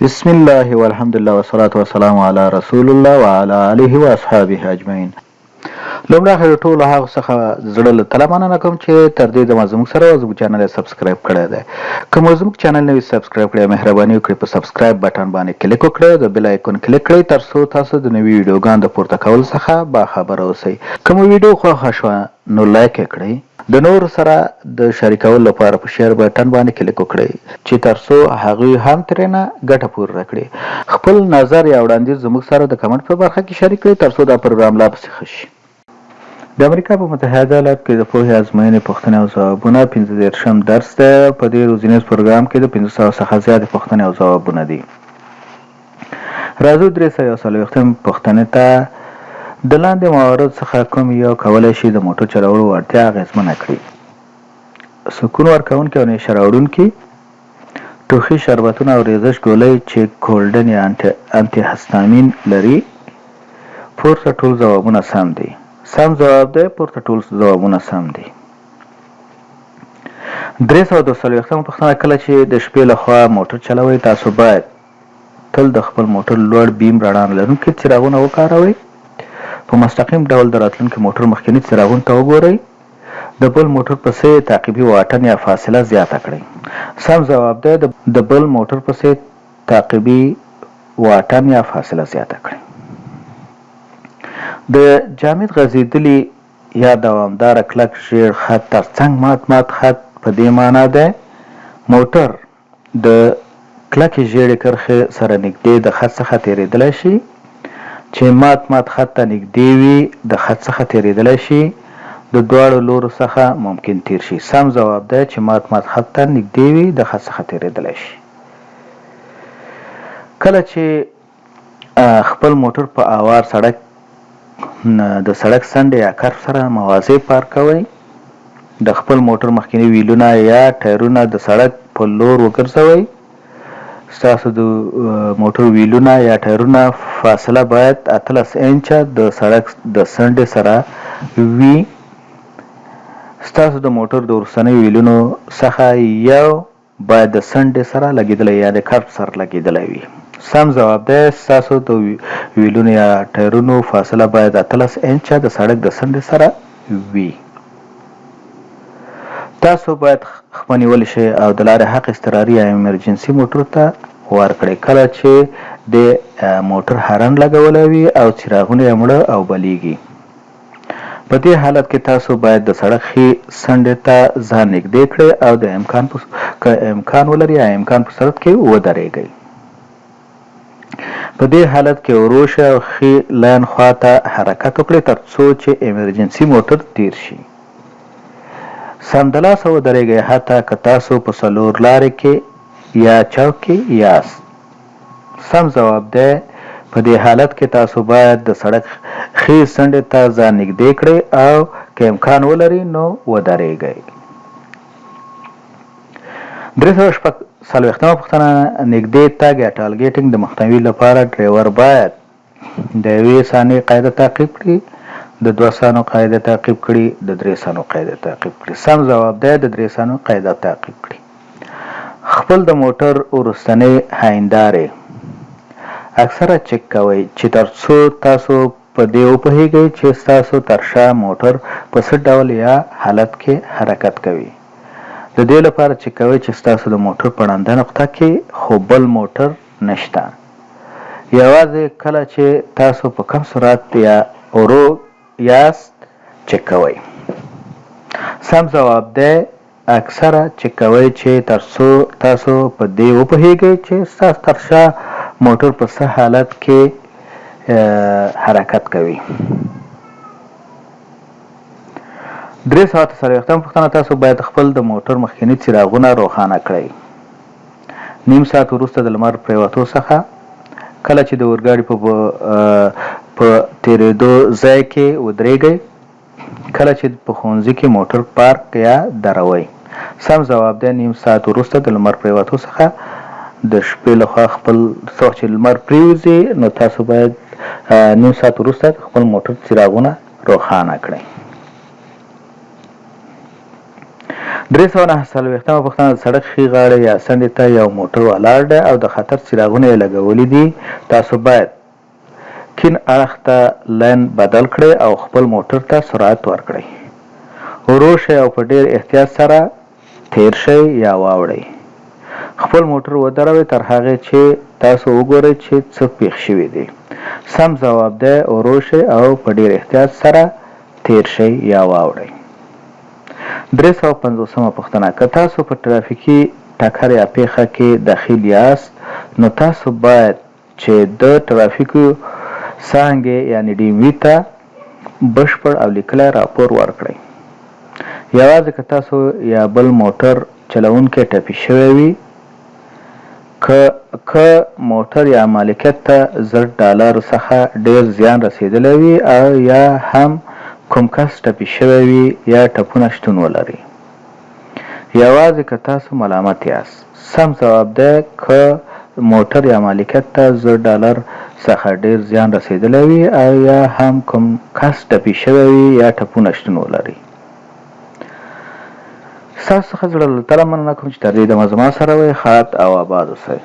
بسم الله والحمد لله والصلاة والسلام علی رسول الله وعلى آله واصحابه اجمعین. لومړی خو له ټولو هغو څخه زړه له تله مننه کوم چې تر دې دمه زموږ سره او زموږ چینل یې سبسکرایب کړی دی. که مو زموږ چینل نه وي سبسکرایب کړی، مهرباني وکړئ په سبسکرایب بټن باندې کلیک وکړئ او د بیل آیکون کلیک کړئ ترڅو تاسو د نوي ویډیوګانو د پورته کولو څخه باخبره اوسئ. که مو ویډیو خوښه شوه نو لایک یې کړئ. د نورو سره د شریکولو لپاره په شیر بټن باندې کلیک وکړئ چې ترڅو هغوی هم ترېنه ګټه پورته کړي. خپل نظر یا وړاندیز زموږ سره د کمنټ په برخه کې شریک کړئ ترڅو دا پروګرام لا پسې ښه شي. د امریکا په متحده ایالاتو کې د پوهې ازموینې پوښتنې او ځوابونه پنځه دېرشم درس دی. په دې روزنیز پروګرام کې د 500 څخه زیاتې پوښتنې او ځوابونه دي. راځو 341 پوښتنې ته. د لاندې مواردو څخه کوم یو کولای شي د موټر چلولو وړتیا اغېزمنه کړي؟ سکون ورکوونکي او نیشه راوړونکي، ټوخي شربتونه او ریزش ګولۍ چې کولډن یا انتي هستامین لري. پورته ټول ځوابونه سم دي. سم ځواب دی پورته ټول ځوابونه سم دي. 342 پوښتنه، کله چې د شپې له خوا موټر چلوئ تاسو باید تل د خپل موټر لوړ بیم رڼا لرونکي څراغونه وکاروئ. په مستقیم ډول د راتلونکي موټر مخکني څراغونو ته وګورئ. د بل موټر پسې تعقیبي واټن یا فاصله زیاته کړئ. سم ځواب دی د بل موټر پسې تعقیبي واټن یا فاصله زیاته کړئ. د جامد غځېدلي یا دوامداره کلک ژېړ خط ترڅنګ مات مات خط په دې مانا دی موټر د کلکې ژېړې کرښې سره نږدې د خط څخه تېرېدلای شي، چې مات مات خط ته نږدې وي د خط څخه تېرېدلای شي، د دواړو لورو څخه ممکن تېر شي. سم ځواب دی چې مات مات خط ته نږدې وي د خط څخه تېرېدلای شي. کله چې خپل موټر په آوار سړک د سړک څنډې یا کرف سره موازې پارک کوئ. د خپل موټر مخکیني ویلونه یا ټایرونه د سړک په لور وګرځوئ. ستاسو د موټر ویلونه یا ټایرونه فاصله باید 18 انچه د سړک د څنډې سره وي. ستاسو د موټر د وروستنیو ویلونو څخه یو باید د څنډې سره لګیدلی یا د کرب سره لګیدلی وي. سم ځواب دی، ستاسو د ویلونو یا ټایرونو فاصله باید 18 انچه د سړک د څنډې سره وي. تاسو باید خپه نیول شئ او د لارې حق اضطراري یا ایمرجنسي موټر ته ورکړئ کله چې د موټر هارن لګولی وي او څراغونه یې مړه او بلیږي. په دې حالت کې تاسو باید د سړک ښي څنډې ته ځان نږدې کړئ او د امکان په که امکان ولري یا امکان په صورت کې ودرېږئ. په دې حالت کې ورو شئ او ښي لین خوا ته حرکت وکړئ تر څو چې ایمرجنسي موټر تیر شي. سمدلاسه ودرېږئ حتی که تاسو په څلور لارې کې یا چوک کې یاست. سم ځواب دی، په دې حالت کې تاسو باید د سړک ښي څنډې ته ځان نږدې کړئ او که امکان ولري نو ودرېږئ. 346 پوښتنه، نږدې تګ یا ټالګیټینګ د مخنیوي لپاره ډریور باید د یوې ثانیې قاعده تعقیب کړي، د دوه ثانو قاعده تعقیب کړي، د درې ثانو قاعده تعقیب کړي. سم ځواب دی د درې ثانو قاعده تعقیب کړي. خپل د موټر وروستنۍ هیندارې اکثره چک کوئ چې تر څو تاسو په دې وپوهیږئ چې ستاسو تر شا موټر په څه ډول یا حالت کې حرکت کوي. د دې لپاره چک کوئ چې ستاسو د موټر په ړنده نقطه کې خو بل موټر نشته. یوازې کله چې تاسو په کم سرعت یا ورو یاست چک کوئ. سم ځواب دی اکثره چک کوئ چې تر څو تاسو په دې وپوهیږئ چې ستاسو تر شا موټر په څه حالت کې حرکت کوي. 340 پوښتنه، تاسو باید خپل د موټر مخکني څراغونه روښانه کړئ. نیم ساعت وروسته د لمر پریوتو څخه، کله چې د اورګاډي په په تیریدو ځای کې ودریږئ، کله چې په ښوونځي کې موټر پارک یا دروئ. سم ځواب دی نیم ساعت وروسته د لمر پریوتو څخه د شپې لخوا خپل څه وخت چې لمر پریوځي نو تاسو باید نیم ساعت وروسته خپل موټر څراغونه روښانه کړئ. 349 مه پوښتنه، د سړک ښي غاړې یا څنډې ته یو موټر ولاړ دی او د خطر څراغونه یې لګولي دي. تاسو باید کیڼ اړخ ته لین بدل کړئ او خپل موټر ته سرعت ورکړئ. ورو شئ او په ډیر احتیاط سره تیر شئ یا واوړئ. خپل موټر ودروئ تر هغې چې تاسو وګورئ چې څه پیښ شوي دي. سم ځواب دی ورو شئ او په ډیر احتیاط سره تیر شئ یا واوړئ. 350 مه پوښتنه، که تاسو په ترافیکي ټکر یا پیښه کې دخیل یاست نو تاسو باید چې د ترافیکو څانګې یعنې ډي ایم وي ته بشپړ او لیکلی راپور ورکړئ. یوازې که تاسو یا بل موټر چلوونکی ټپي شوی وي، که که موټر یا مالکیت ته زر ډالرو څخه ډیر زیان رسیدلی وي او یا هم کوم کس ټپي شوی وي یا ټپونه شتون ولري. یوازې که تاسو ملامت یاست. سم ځواب دی که موټر یا مالکیت ته 1000 ډالر څخه ډیر زیان رسیدلی وي او یا هم کوم کس ټپي شوی وي یا ټپونه شتون ولري. ستاسو څخه زړه له تله مننه کوم چې تر دې دمه زما سره وئ. ښاد او اباد اوسئ.